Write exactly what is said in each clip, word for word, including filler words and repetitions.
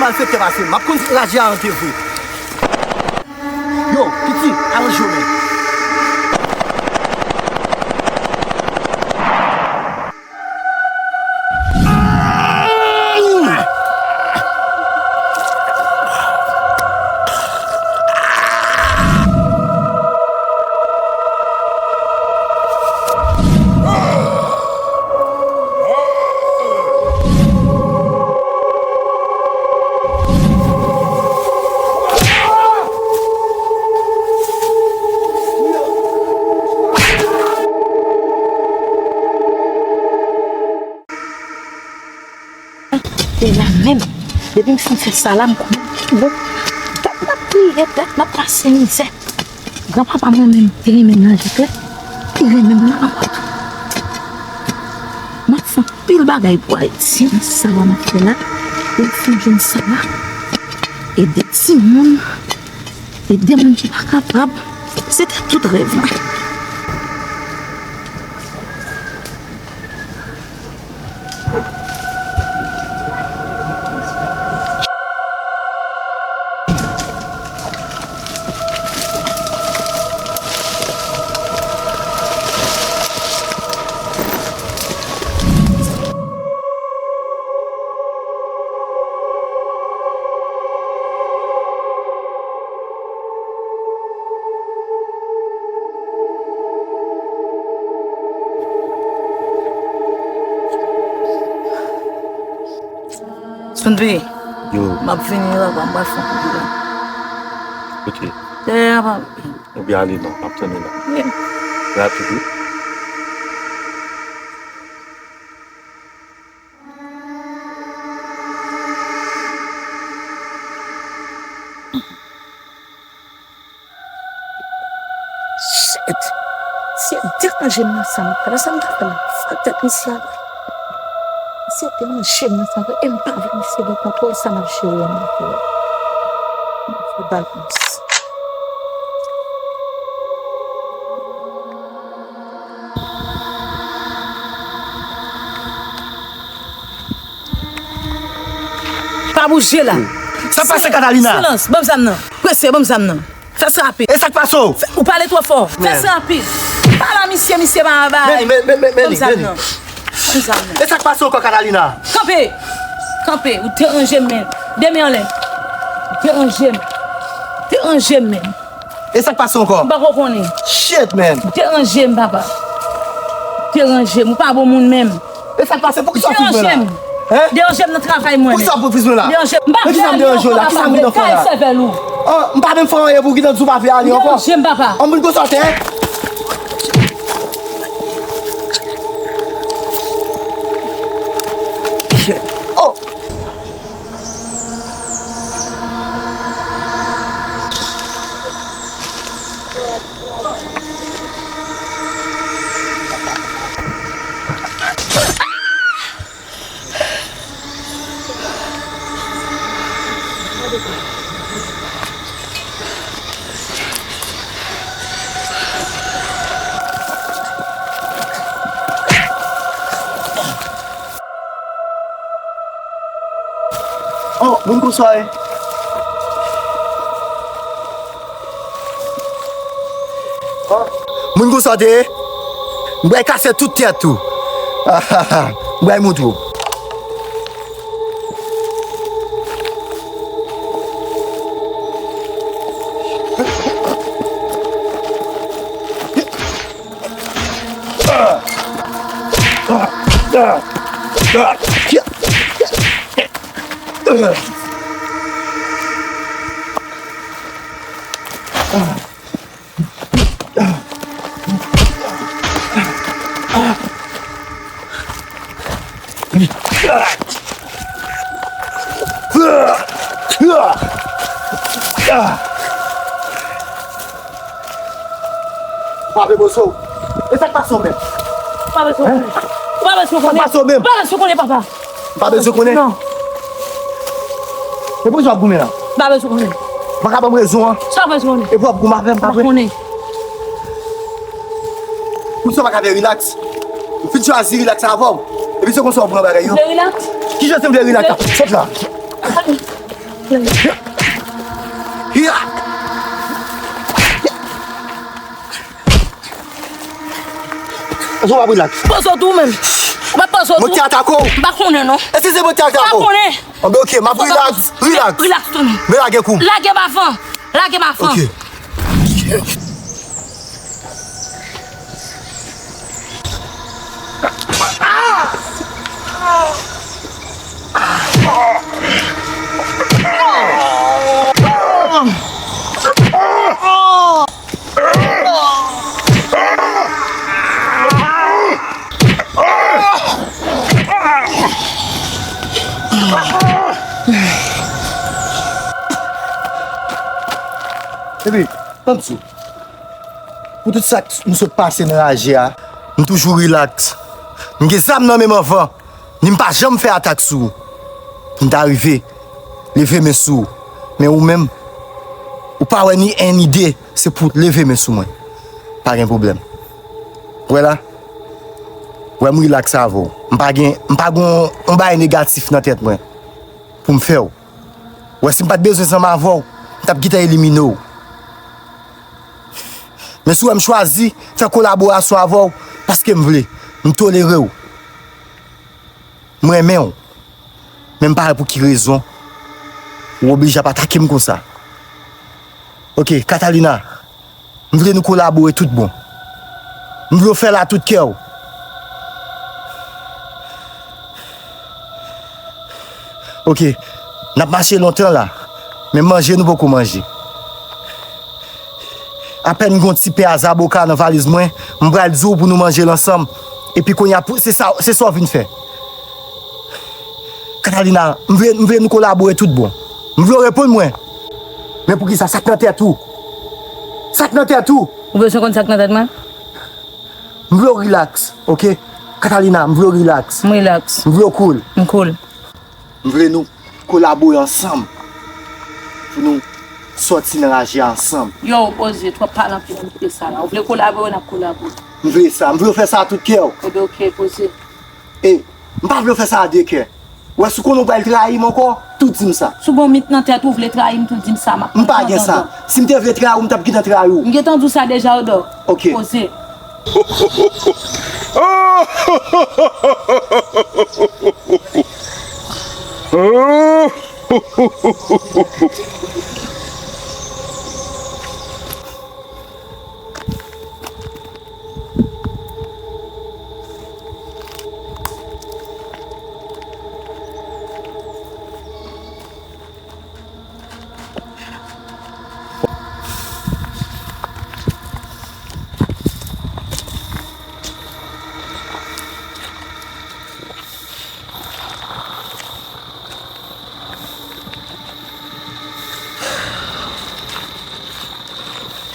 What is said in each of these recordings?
Malfektè pase m. M ap konn raje a antre vre. Yo, piti, aranje w men. Te la menm. Depi m fin fè sa la, m konnen ki bon. Dat m ap priye, dat m ap pase mizè. Granpapa mwen menm te renmen m nan jete, li renmen m nan lanmò tou. M ap fè anpil bagay pou Ayiti, nan sa m ap fè la. Pou m fin jwenn sa la. Ede timoun, ede moun ki pa kapab. Se te tout rèv mwen. Sunbi. Yo. M ap vini la, m pral fè yon kout de la. Ok. Dèyè a, pa. Ou byen ale non, m ap tann ou la. Wi. Rapid, wi. Shit! Misye deranje m nan sa m ap fè la, sa m ta fè la? Fè tèt misye ale. Misye deranje m nan sa m ap fè, e m pa vle misye gen kontwòl sa m ap jere an nan, frè. M ap fè bal konsa. Pa bouje la. Sa k pase, Catalina? Silans, ban m zam nan. Prese, ban m zam nan. Fè sa rapid. E sa k pase w? Fè, ou pale twò fò. Fè sa rapid. Pale a misye, misye pa bay. Ban m zam nan. Ban m zam nan. E sa k pase ankò, Catalina? Kanpe. Kanpe. Ou deranje m, men. De men anlè. Deranje m. Deranje m, men. E sa k pase ankò? M pa ko konnen. Shit, man. Deranje m, papa. Deranje m. Ou pa bon moun menm. E sa k pase? Poukisa w ap fiz mwen la? Deranje m. Hein? Deranje m nan travay mwen. Poukisa w ap fiz mwen la? Deranje m. Men kisa m deranje w la? Kisa m gentan fè w la? Kay sèvèl ou. Ah, m pa menm fè anyen pou w gentan di w pa vle ale ankò. Deranje m, papa. An moun konsa w te, hein? Shit. Oh! Oh, moun, bonswa. Oh, moun, bonswa, te. M pral kase tout tèt ou. M pral montre w. Ou pa vle poze w? E sa k pase w menm? Ou pa bezwen konnen. Ou pa bezwen konnen. Sa k pase w menm? Ou pa bezwen konnen, papa. Ou pa bezwen konnen? Non. E poukisa w ap goumen la? Ou pa bezwen konnen. Ou pa ka ban m rezon an? Sa w bezwen konnen? Epi w ap goumen avè m, pa vre? Ou pa konnen. Poukisa w pa ka fè rilaks? Ou fin chwazi rilaks avè w. Epi se konsa w pran bagay yo. Vle rilaks? Kijan se m vle rilaks la? Sot la. Èske w ap rilaks? Poze w tou menm. Ou pa poze w tou. Mwen te atake w. M pa konnen non. Èske se mwen te atake w? M pa konnen. Anben, oke, m ap rilaks. Rilaks. Rilaks tou non. Men lage kou. Lage m avan. Lage m avan. Oke. Epi, tann sou. Pou tout sa k m sot pase nan raje a, m toujou rilaks. M gen zam nan men m anvan, ni m pa janm fè atak sou ou. Pou m ta rive leve men sou ou. Men ou menm, ou pa wè ni en ni de, se pou w leve men sou mwen. Pa gen pwoblèm. Ou wè la? Ou wè m rilaks avè w. M pa gen, m pa gen yon, yon bagay negatif nan tèt mwen pou m fè w. Ou wè, si m pa t bezwen zanmi avè w, m t ap gentan elimine w. Men si w wè m chwazi fè kolaborasyon avè w, paske m vle, m tolere w. M renmen w. Men m pa wè pou ki rezon ou oblije ap atake m konsa. Oke, Catalina, m vle nou kolabore tout bon. M vle w fè l a tout kè w. Oke, n ap mache lontan la, men manje nou poko manje. Apèn m gen yon ti pè a zaboka nan valiz mwen, m pral di w pou nou manje l ansanm. Epi kounye a, pou, se sa, se sa w vin fè. Catalina, m vle, m vle nou kolabore tout bon. M vle w reponn mwen. Men poukisa, sa k nan tèt ou? Sa k nan tèt ou? Ou bezwen konn sa k nan tèt mwen? M vle w rilaks, oke? Catalina, m vle w rilaks. M rilaks. M vle w cool. M cool. M vle nou kolabore ansanm pou nou sòti nan raje a ansanm. Yo, poze, twòp pale anpil, m kite sa la. Ou vle kolabore, n ap kolabore. M vle sa, m vle w fè sa a tout kè w. Ebyen, oke, poze. E, m pa vle w fè sa a de kè. Ou wè, si w konnen w pral trayi m ankò, tou di m sa. Si w gen yon mit nan tèt ou, w vle trayi m, tou di m sa, m ap pran tan. M pa gen sa. Si m te vle trayi w, m t ap gentan trayi w. M gentan di w sa deja, Odò. Oke. Poze.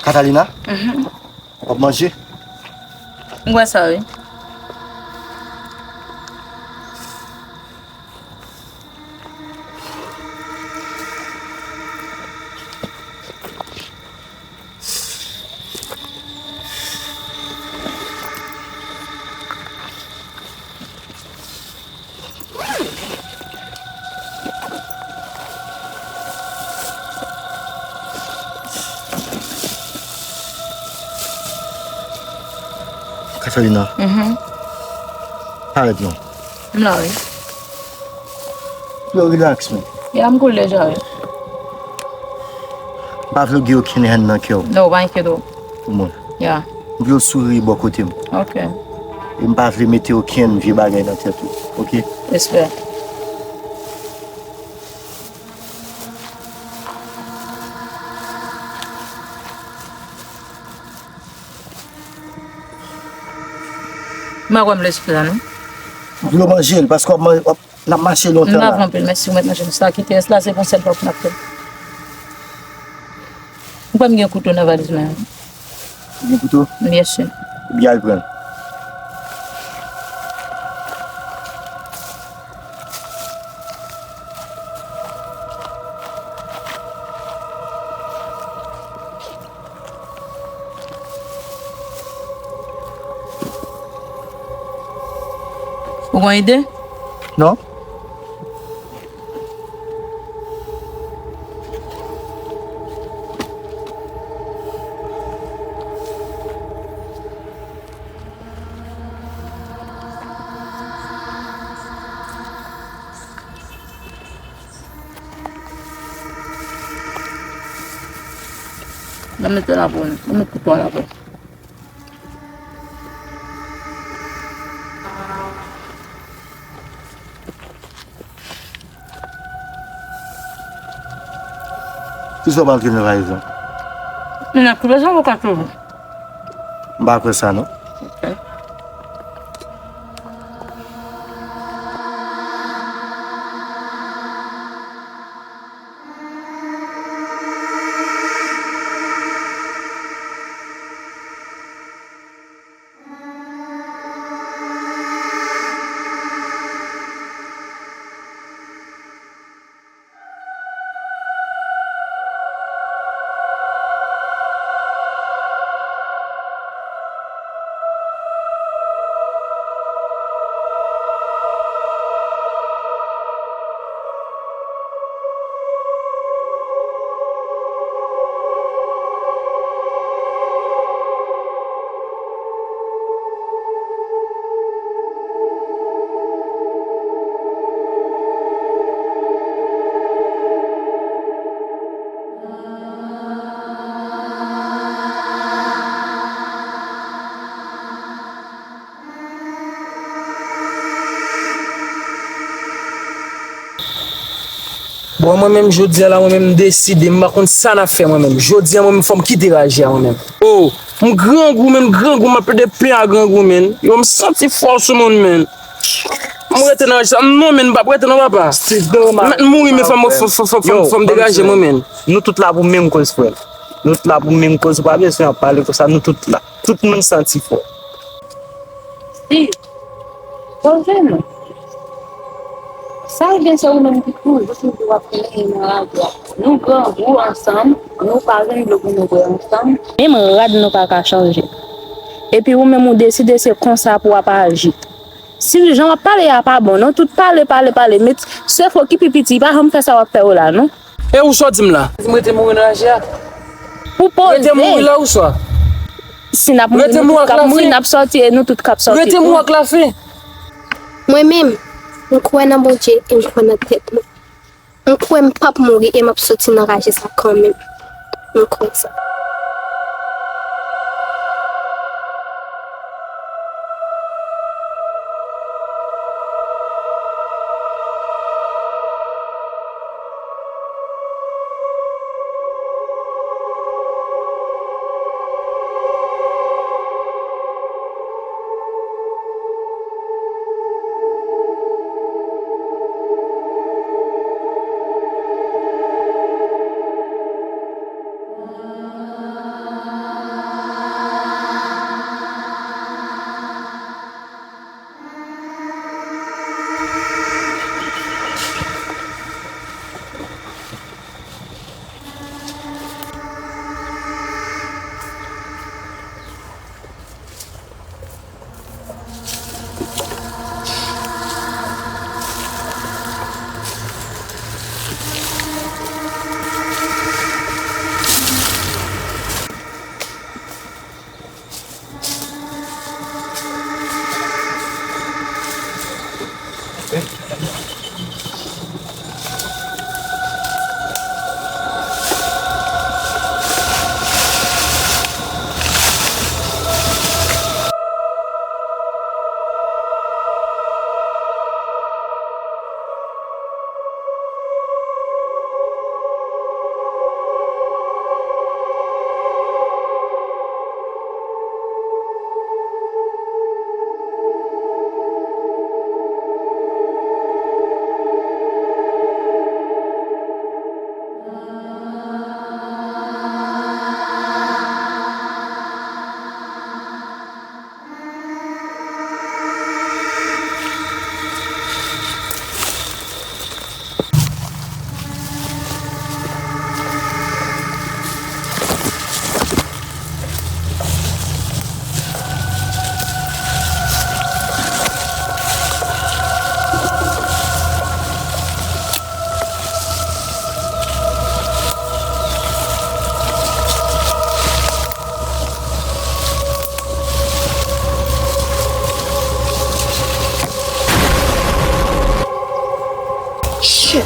Catalina? Mhm. W ap manje? M kwè sa, wi. Catalina. Mhm. Parèt non. M la, wi. Yo, rilaks, men. Ya, m cool deja, wi. M pa vle w gen okenn hèn nan kè w. Non, pa enkyete w. Pou mwen. Ya. M vle w souri bò kote m. Ok. E m pa vle mete okenn vye bagay nan tèt ou, ok? Respè. M pa kwè m lè sou la, non. M vle w manje l, paske w ap man-, w ap N ap mache lontan la. M lave anpil, mèsi, ou mèt manje m sa. Kite rès la, se pou yon sèl fwa pou n ap fè l. M kwè m gen kouto nan valiz mwen an. Ou gen kouto? Byen si. Ebyen al pran l. Ou gen ide? Non. Ban m mete la pou ou. Ban m mete kouto a la pou ou. Kisa w pral kenbe pa egzanp? Men n ap kenbe sa avoka toujou. M pa kwè sa non. Ok. Bon, mwen menm, jodi a la, mwen menm, m deside, m pa konn sa n ap fè, mwen menm. Jodi a, mwen menm, fò m kite raje a, mwen menm. Oh, m grangou, menm, grangou, m ap plede pen a grangou, menm. Yo, m santi fò sou moun, menm. M rete nan raje sa. Non, menm, m p ap rete, non, papa. M mèt mouri, men fò m, fò, fò, fò, fò, fò m degaje, mwen, menm. Nou tout la pou menm koz, frè. Nou tout la pou menm koz, ou pa bezwen ap pale konsa, nou tout la. Tout moun santi fò. Si, poze nou. Sa e byen se ou menm ki toujou, toujou ap plenyen nan radyo a. Nou grangou ansanm, nou pa jwenn dlo pou nou bwè ansanm. Menm rad nou pa ka chanje. Epi ou menm ou deside se konsa pou w ap aji. Si jan w ap pale a pa bon, non, tout pale, pale, pale, men se fo ki pi piti, pa janm fè sa w ap fè yo la, non. E ou sa w di m la? Di m rete mouri nan raje a. Pou poze. Rete mouri la ou sa? Si n ap mouri, nou tout k ap mouri, n ap sòti e nou tout k ap sòti tou. Rete mouri ak lafen. Mwen menm, m kwè nan Bondye e m kwè nan tèt mwen. M kwè m p ap mouri e m ap sòti nan raje sa kanmenm. M kwè sa. Shit.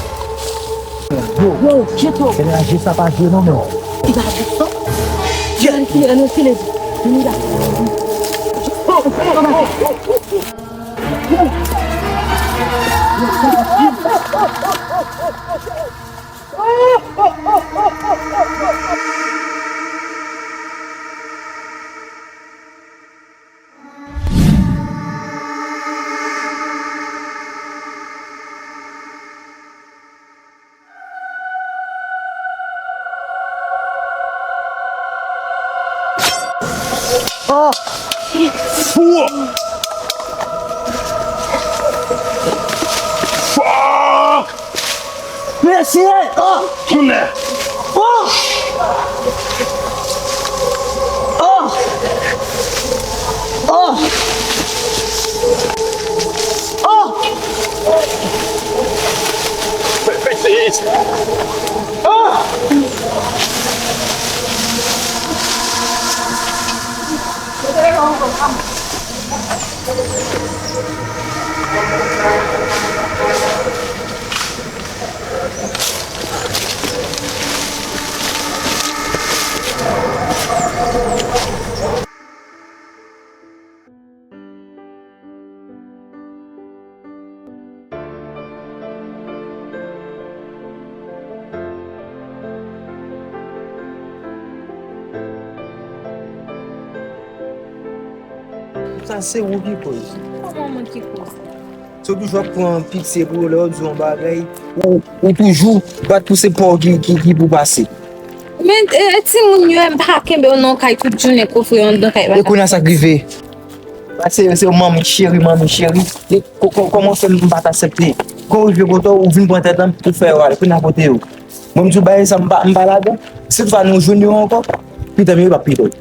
Yo, yo, kyeto. Raje sa pa jwe non, men. Li pa jwe non. Ann kile, ann kile. Vini la. Oh! Fou! Ah! Mesye! Oh! Kounè! Oh! Oh! Oh! Oh! Fè, fè, fè. Oh! Sa se ou ki koz. Kòman moun ki koz? Se w toujou ap pran pitye pou yo lè yo di w yon bagay. Ou, ou toujou bat pou se pa w ki, ki, ki pou pase. Men, e, e timoun yo, m pa kenbe yo nan kay tout jounen, kofre yo anndan kay. E kounye a sa k rive? Ba se, se manmi cheri, manmi cheri. E ko-, ko-, kòman w fè m pa t aksepte? Kòman w rive kote w, ou vin pran tèt lan pou fè yo ale? Kounye a kote yo? Mwen m di w bagay sa m pa, m pa ladan. Si toutfwa nou jwenn yo ankò, pitit mwen yo p ap pi lòd.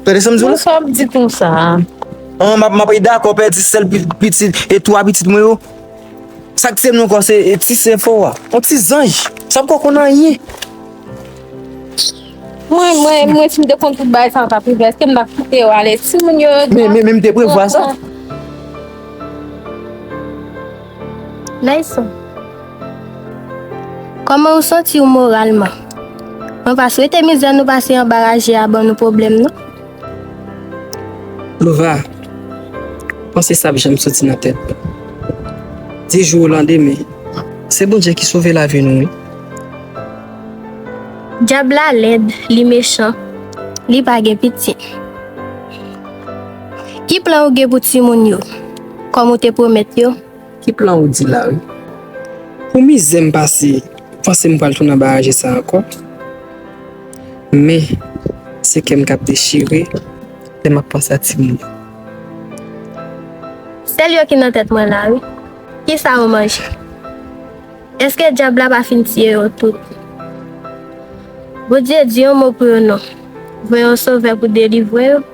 Tande sa m di w la? Sa w ap di konsa? An, m ap, m ap dakò pèdi sèl pi-, pitit e twa pitit mwen yo. Sa k tiye m nan kò se, e, ti sè fò a. Yon ti zanj. Sa poko konn anyen. Mwen, mwen, mwen, si m te konn tout bagay sa yo t ap rive, èske m t ap kite yo ale? Timoun yo. Men, men, men m te prevwa sa. Layson, kòman ou santi w moralman? Mwen pa swete mizè nou pase anba raje a ban nou pwoblèm, non. Lova, panse sa ap janm soti nan tèt. Di jou ou landemen, se Bondye ki sove lavi nou, wi. Dyab la lèd, li mechan, li pa gen piti. Ki plan ou gen pou timoun yo, kòm ou te pwomèt yo? Ki plan ou di la, wi? Pou mizè m pase, ou panse m pral tounen anba raje sa ankò? Men, se kè m k ap dechire lè m ap panse a timoun yo. Sèl yo ki nan tèt mwen la, wi. Kisa yo manje? Èske dyab la pa fin tiye yo tout? Bondye di yon mo pou yo non. Voye yon sovè pou delivre yo.